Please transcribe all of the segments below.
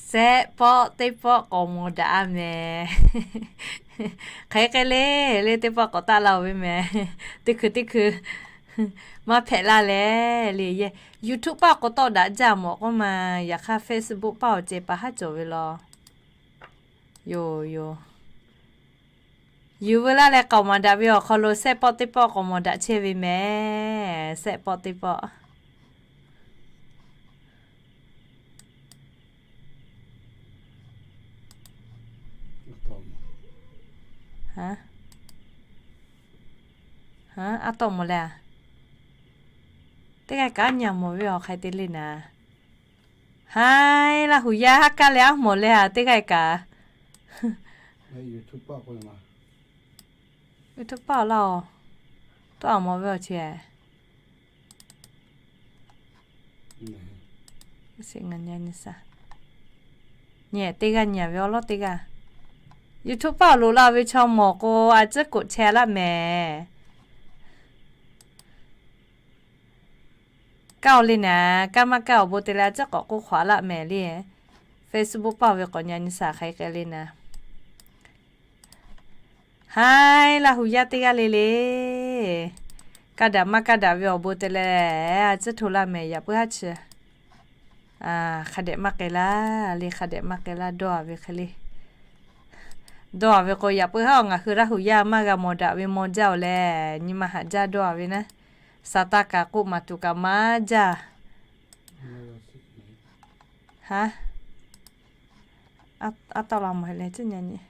Sehˆ pawˆ teˇ pawˆ k'awꞈ mawˬ daꞈ-a mehˍ. Hk'aˬ hk'e le, le teˇ pawˆ k'awꞈ taˆ la-oˬ ve mehˍ. Teˇ hkui teˇ hkui maˇ hpehꞈ laˇ leh le. Yehˬ, YouTube paˆ k'o tawˆ daꞈ jaˇ mawˬ k'oˆ ma. Yaꞈ hk'aˇ Facebook paˆ awˬ ceh pa haˉ cawˬ ve law. Yoˬ yoˬ. Yuˬ veu laˇ leh k'awꞈ mawˬ daꞈ ve awˬ hk'aw lo sehˆ pawˆ teˇ pawˆ k'awꞈ mawˬ daꞈ chehˇ ve mehˍ. Sehˆ pawˆ teˇ pawˆ. Aˉ tawˆ mawˬ leh a? Teˇ g'aˇ kaꞈ aˉ nyi mawˬ ve awˬ hk'ai te le naˍ. Haiˉ, Laˇ huˍ yaˇ haˉ kaˇ leh aˉ mawˬ leh a teˇ g'aˇ kaꞈ. YouTube paˆ awˬ laˇ-oˬ, tawˆ a mawˬ ve awˬ ceh. Nyi teˇ g'aˇ nyi ve awˬ lawˉ teˇ g'aˇ. YouTube paˆ awˬ lo la ve chaw mawˬ k'o, a tcuhˉ k'oꞈ chehˇ laˇ mehˍ. Kaˇ-oˬ le naˍ, kaˇ maˇ kaˇ awˬ bon te leh a tcuhˉ k'awꞈ k'oˆ hk'awꞈ laˇ mehˍ le. Facebook paˆ ve k'awꞈ nyi nyi shaˍ hk'aˬ hk'e le naˍ. Haiˉ, Laˇ huˍ yaˇ teˇ g'aˇ le le. Kaˇ daꞈ maˇ kaˇ daꞈ ve awˬ bon te leh a tcuhˉ hto laˇ mehˍ, yaꞈ puiˉ haˉ chi. Hk'a dehꞈ maˇ k'ai laˇ le, hk'a dehꞈ maˇ k'ai laˇ dawˇ-a ve hk'e le. Dawˇ-a ve k'o, yaꞈ puiˉ haˉ awˬ ngaˬ hui Laˇ huˍ yaˇ maˇ g'a mawˬ daꞈ ve maw jaˇ-oˬ leh, nyi ma haꞈ jaˇ dawˇ-a ve naˉ. Saˍtanˍ kaꞈ k'oˆ maˍ tuˬ kaꞈ maˇ jaˇ. Haˉ, aˉ tawˆ la mawˬ leh ceh nyi nyi.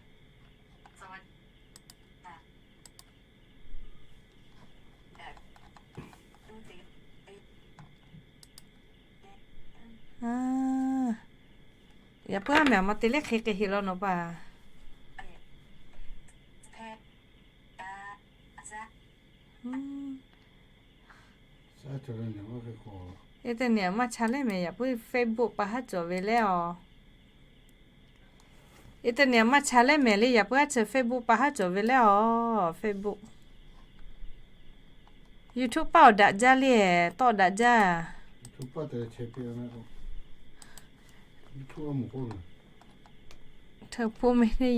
Yaꞈ puiˉ haˉ mehˍ, maˇ te leh hk'e hk'e heˆ law nawˬ pa. Internet maˇ cha leh mehˍ, yaꞈ puiˉ Facebook pa haˉ cawˬ ve leh-oˬ. Internet maˇ cha leh mehˍ le, yaꞈ puiˉ haˉ chi Facebook pa haˉ cawˬ ve leh-oˬ, Facebook. YouTube paˆ awˬ daꞈ jaˇ le, tawˆ daꞈ jaˇ. Hpu meh le,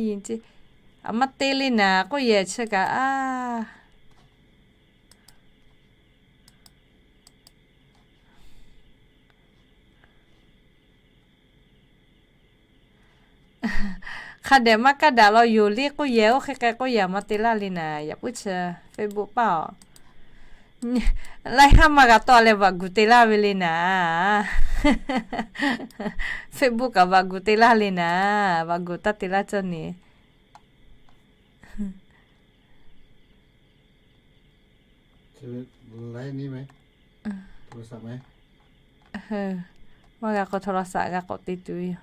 a maˇ te le naˍ k'oˆ yehˬ chi kaꞈ a. Hk'a dehꞈ maˇ kaˇ daꞈ law yoˬ le k'oˆ yehˬ, oˇ hk'e k'ai k'oˆ yehˬ maˇ te laˇ le naˍ, yaꞈ puiˉ chi Facebook paˆ-oˬ. Laiˉ haˉ maˇ g'a tawˆ leh vaꞈ guˬ te laˇ ve le naˍ. Facebook kaꞈ vaꞈ guˬ te laˇ le naˍ, vaꞈ guˬ taˇ te laˇ cawˇ ne. Maˇ g'a k'o โทรศัพท์ g'a k'awꞈ te tuˬ ve yoˬ.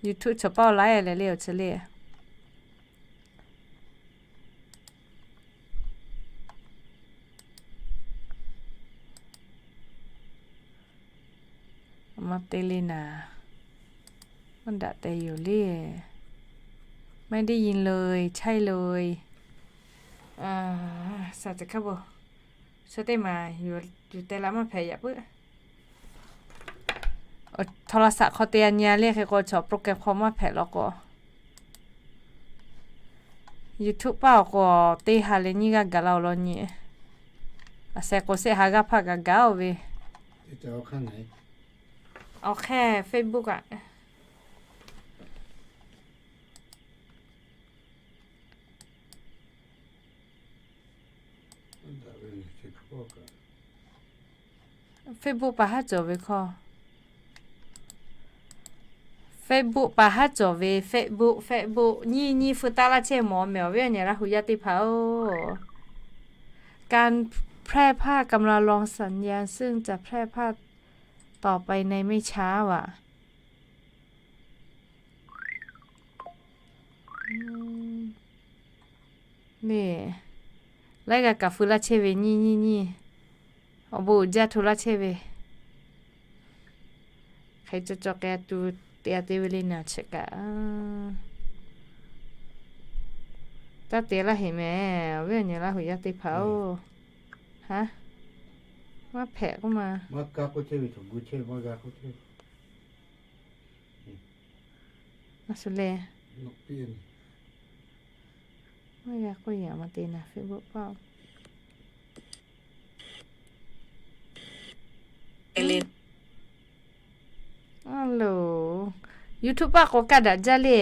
YouTube chaw paˆ awˬ laiˉ leh le awˬ chi le. Maˇ te le naˍ, maˇ daꞈ te yoˬ le. ไม่ได้ยินเลย ใช่เลย Saˍ teꞈ hk'a bo, chaw teˇ maˬ yuˬ te la maˇ hpehꞈ yaꞈ puiˉ. โทรศัพท์ hk'aw te a nyi a le hk'e k'o, chaw program hk'aw maˇ hpehꞈ law k'o, YouTube paˆ awˬ k'o teˇ ha leh nyiˇ g'aˇ gaˬ la-oˬ law nyi. A sheh k'o shehˆ ha g'aˇ hpaˇ kaꞈ gaˬ-oˬ ve. Awˬ hk'e Facebook aꞈ. Facebook pa haˉ cawˬ ve hkawˇ. Facebook pa haˉ cawˬ ve, Facebook, Facebook nyiˇ nyiˇ hpu taˆ laˇ chehˇ mawˬ mehˍ awˬ viˉ awˬ nyi Laˇ huˍ yaˇ teˇ hpaˍ-oˬ. การแพร่ภาพกำลังลองสัญญาณ ซึ่งจะแพร่ภาพต่อไปในไม่ช้า ว่ะ. Laiˉ g'a kaꞈ feu laˇ chehˇ ve nyiˇ nyiˇ nyiˇ. Awˬ bon uiˍ jaˇ hto laˇ chehˇ ve. Hk'e cawˬ cawˬ k'ai tuˬ te a te ve le naˍ chi kaꞈ. Taˇ te laˇ heˍ mehˍ, awˬ viˉ awˬ nyi Laˇ huˍ yaˇ teˇ hpaˍ-oˬ. Haˉ, maˇ hpehꞈ k'oˆ ma. A shu le. Maˇ g'a k'oˆ yaꞈ ma te naˍ Facebook paˆ. Hello, YouTube paˆ k'o kaˇ daꞈ jaˇ le.